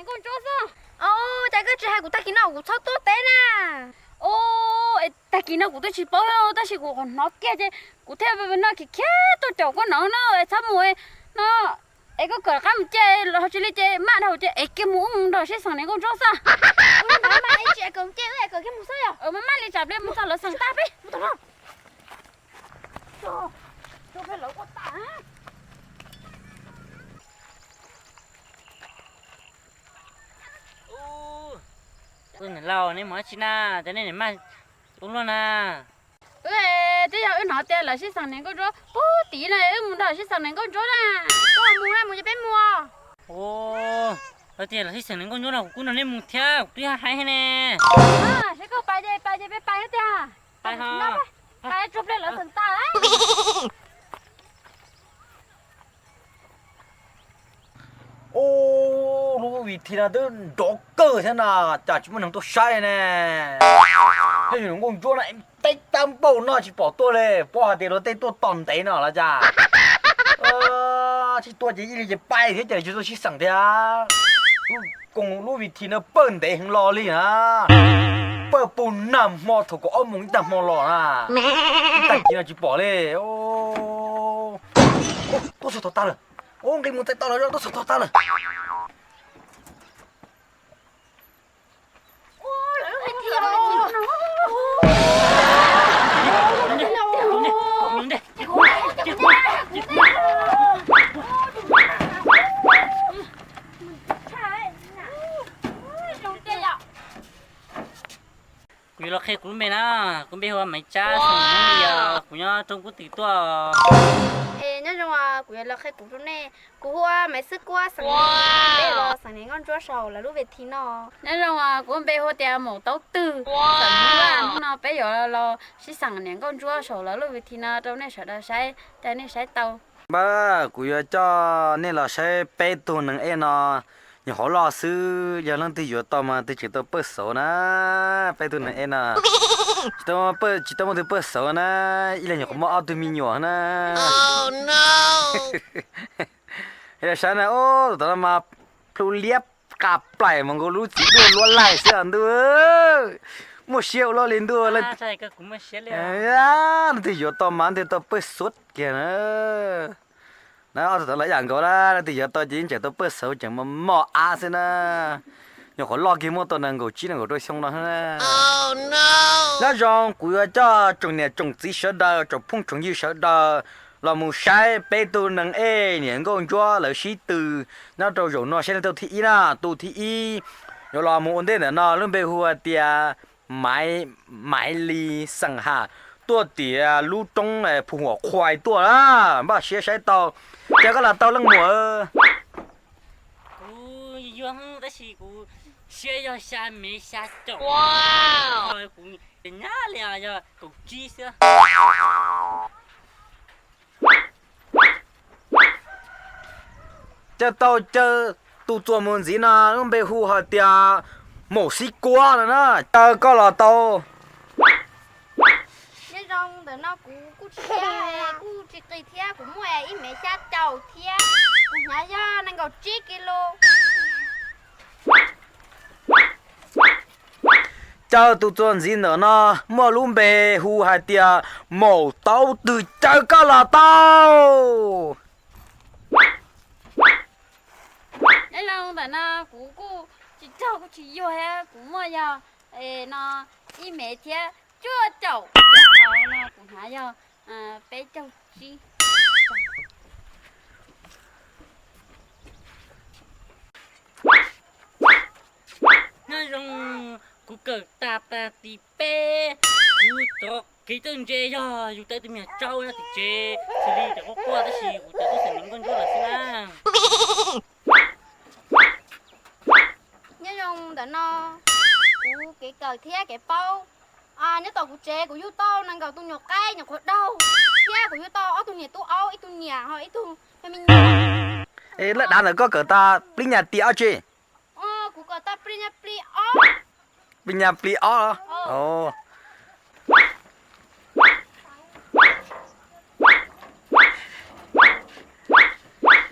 Nkauj Ntsuab xwb. Au, cas koj tsis hais kuv tag kis no kuv txhob tuaj teb na? Au, tag kis no kuv twb tsis paub tab sis kuv hnov kiag ces kuv thiaj no khiav khiav tuaj caum koj no na, txhob mus no. Es koj kawm qab mus ces ho tsis li ces maj dhau ces es kiag mus wb mus nrog sib xeem niam Nkauj Ntsuab xwb. Maj maj es tsis kawm mus ces wb kawm kiag mus xwb yom. Maj maj li tsam pliag mus txog lawv xeem tag peb mus tau no. Tus niam laus, nej mus dab tsi na? Cov nej niam maj ua luaj na. Twb yog wb hnov tias lawv sib xeem niam Nkauj Ntsuab pub tid na, wb mus nrog sib xeem niam Nkauj Ntsuab na. Koj mus na, mus ces peb mus. Ua, lawv tias lawv sib xeem niam Nkauj Ntsuab no kuv kuj nrog nej mus thiab, kuv twb yog haib ne. Seb koj pais ces pais ces peb pais tiag. Pais ho. Pais tsuag pliag lawv xeem tas. Ub, lub vim thi no twb nrov kawg thiab no, cas tsis muaj neeg tuaj saib ne. Yog niam Nkauj Ntsuab no teb tab npaum no tsis pom tuaj li, paub hais tias luag tej tuaj tom ntev no los cas. Tsis tuaj ces ib li ces pais thiab ces tsis tuaj sib xeem thiab. Koom lub vim thi no pawj ntev heev los li na, pawj puag nag hmo thaum kaum ob moos ib tag hmo los na, ib tag kis no tsis pom li. Tuaj txog tog tag lawm. Ub, nqis mus txais tau lawm, tuaj txog tog tag lawm. Kuv yuav los qhia kuv lub npe na, kuv npe hu ua Maiv Tsab, xeem Hmoob Lis, kuv nyob Roob Kub Twm tuaj. Es nyob zoo, kuv yuav los qhia kuv lub npe, kuv hu ua Maiv Xwb Kuab, xeem Hmoob Lis, peb los xeem niam Nkauj Ntsuab saum lawv lub vim thi no. Nyob zoo, kuv npe hu tias Maum Taub Twg, xeem Hmoob Lis, hnub no peb yuav los sib xeem niam Nkauj Ntsuab saum lawv lub vim thi no rau nej sawv daws saib, cas nej saib tau. Npawg, kuv yuav coj nej los saib peb tug neeg ej no, nyuam qhuav loj xwb, yog leej twg yuav tau mas twg tseem tau pawj xauv na. Peb tug neeg ej no, tsis tau muaj twg pawj xauv na, ib leeg nyuam qhuav muaj ob tug me nyuam na. Saib na, ub, tus tom no mas plhu liab qa plaim mas nkaus lub txiv duaj luab laig xwb os ntuj. Muaj siab ua luaj li ntuj. Leej twg yuav tau mas leej twg tau pawj xauv kiag na. Na, ob tug tom no yam nkaus na, leej twg yuav tau ces yeej tseem tau pawj xauv tseem mos mos av xwb na. Nyuam qhuav loj kiag muaj tau nees nkaum tsib nees nkaum rau xyoo no. Nyob zoo, kuv yuav coj tsoom niam tsoom txiv sawv daws, tsoom phooj tsoom ywg sawv daws los mus saib peb tug neeg ej niam Nkauj Ntsuab lawv sib tw nyob rau zaum no, saib leej twg thib ib na. Tus thib ib yuav los mus ua ntej ntawm no lub npe hu hais tias Maiv, Maiv Lis xeem Ham, tuaj tim lub roob Phu Huam Khuais tuaj na. Npaj siab saib tau. Cas koj los tau leej muam? Kuv yuag tab sis kuv siab yog xya mev xya caum. Kuv nyab li yog kaum tsib xwb. Caw tau caw tus txuas mus ntxiv no lub npe hu hais tias Maum Xib Kuab no na. Caw koj los tau. Nyob zoo, ntawm no kuv kuj tsis siab, kuj tsis qis thiab, kuv muaj ib mev xya caum thiab, kuv hnyav yog nees nkaum tsib kis lus. Caw tus txuas ntxiv ntawm no muaj lub npe hu hais tias Maum Taub Twg, caw koj los tau. Nyob zoo, ntawm no kuv kuj tsis raug kuj tsis yuag thiab, kuv muaj yog no ib mev thiab cuaj caum, no kuv hnav yog peb caug tsib. Nyob zoo, kuv kawm tag pas tis peb, kuv cov kev cawm ntse yog yus tau tus me nyuam tsau nyob tim tsev, xws li cov quaj quaj tab sis kuv tau tub xeem niam Nkauj Ntsuab lawm xwb na. Nyob zoo, ntawm no kuv kev kawm thiab kev paub. Nyob tom kuv tsev kuv yug tau nees nkaum tus nyuam qaib nyuam qhuav daug, thiab kuv yug tau ob tug niam tub aub, ib tug niam ho ib tug me nyuam. Lawv dav ntawm koj kawm tag plib nyas tis ob tsi? Kuv kawm tag plib nyas plis ob. Plib nyas plis ob.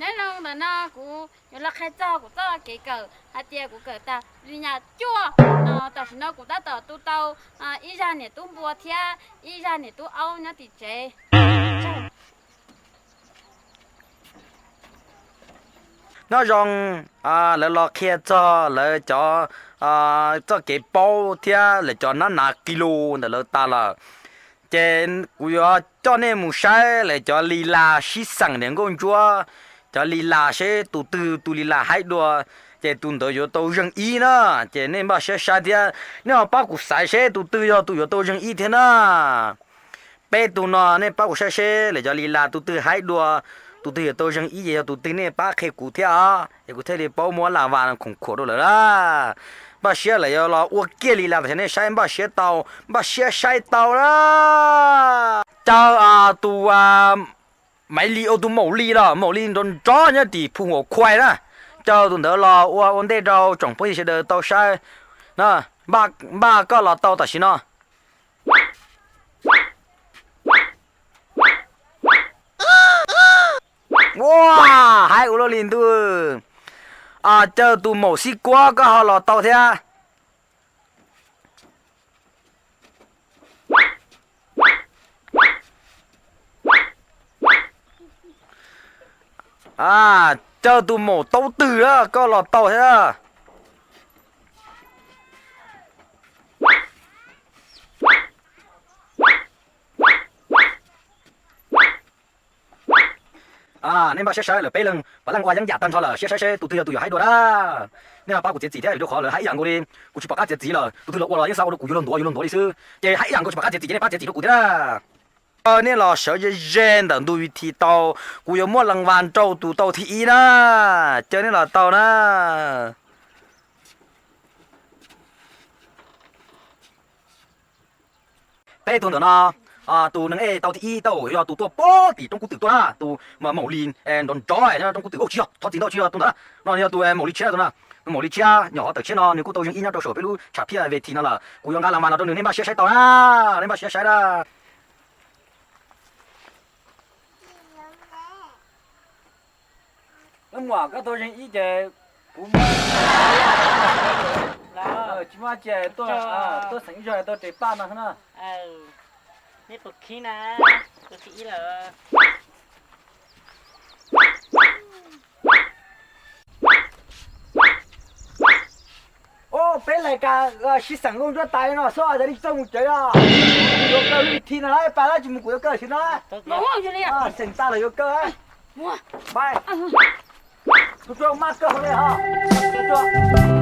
Nyob zoo, Ntawm no kuv yuav los qhia txog kuv txoj kev kawm hais tias kuv kawm tas li nyaj cuaj. Tam sim no kuv tab tom tu tau ib zaj niam tub npua thiab ib zaj niam tub aub nyob tim tsev. Nyob zoo, lawv los qhia txog lawv cov txoj kev paub thiab lawv cov nab nav ki lus ntawm lawv tas lawm. Ces kuv yuav coj nej mus saib lawv cov li las sib xeem niam nkauj ntsuab, cov li las seb tus twg tus li las haib dua, ces tus ntawd yuav tau zeeg ib na. Ces nej npaj siab saib thiab nej ho pab kuv xaiv seb tus twg yog tus yuav tau zeeg ib thiab na. Peb tug no nej pab kuv saib seb lawv cov li las tus twg haib dua, tus twg yuav tau zeeg ib ces yog tus twg, nej pab qhia kuv thiab os, es kuv thiaj li paub muab las vas khoom khuam rau lawv na. Npaj siab lawv yuav los ua kiag li las tam sim nej saib npaj siab tau, npaj siab saib tau na. Caw tus Maiv Lis ua tus Maum Lis los, Maum Lis nrov nrov nyob tim phu huam khuais na. Caw tus ntawd los ua ua ntej rau tsoom phooj ywg sawv daws tau saib. Npaj koj los tau tam sim no. Ua, haib ua luaj li ntuj. Caw tus Maum Xib Kuab koj ho los tau thiab. Caw tus Maum Taub Twg a koj los tau thiab. Nej npaj siab saib lawm, peb leeg puav leej ua yeeb yam tag nrho lawm, siab saib seb tus twg yog tus yuav haib dua na. Nej ho pab kuv txiav txim thiab, vim rau qhov lawv haib ib yam nkaus li, kuv tsis pom qab txiav txim lawm, tus twg los ua los yeej xav ua rau kuv yuav luag ntuav yuav luag ntuav li xwb. Ces haib ib yam nkaus tsis pom qab txiav txim ces nej pab txiav txim rau kuv thiab na. Nej los sawv ze ze ntawm ntu vi thi tau, kuv yuav muab leej vas rau tus tau thib ib na. Caw nej los tau na. Peb tug ntawm no, tus neeg ej tau thib ib tau yog tus tuaj pob tim roob kub twm tuaj na, tus Maum Lis nrov nrov nyob roob kub twm, tsis yog, thov txim ntau, tsis yog tus ntawd na, no yog tus Maum Lis tshiab tus na. Maum Lis tshiab nyuam qhuav tawm tshiab no nws kuj tau zeeg ib nyob rau saum peb lub tsham phiaj ve thi no lawm, kuv yuav nqa leej vas los rau nws, nej npaj siab saib tau na, nej npaj siab saib na. Leej muam, koj tau zeeg ib ces kuv tsis muaj cia tuaj xeem zog tuaj res paj no na. Nej puas khib na, tus thib ib lawm. Ub, peb lais kas sib xeem nkauj ntsuab tas no xwb, cas li tsis txawj mus tsev os. Yuav kaw lub vi thi no lawm, pab dab tsis mus kuv yuav kaw xwb no. Xeem tas lawm yuav kaw. Tus tsuag maj kawg hauv li os.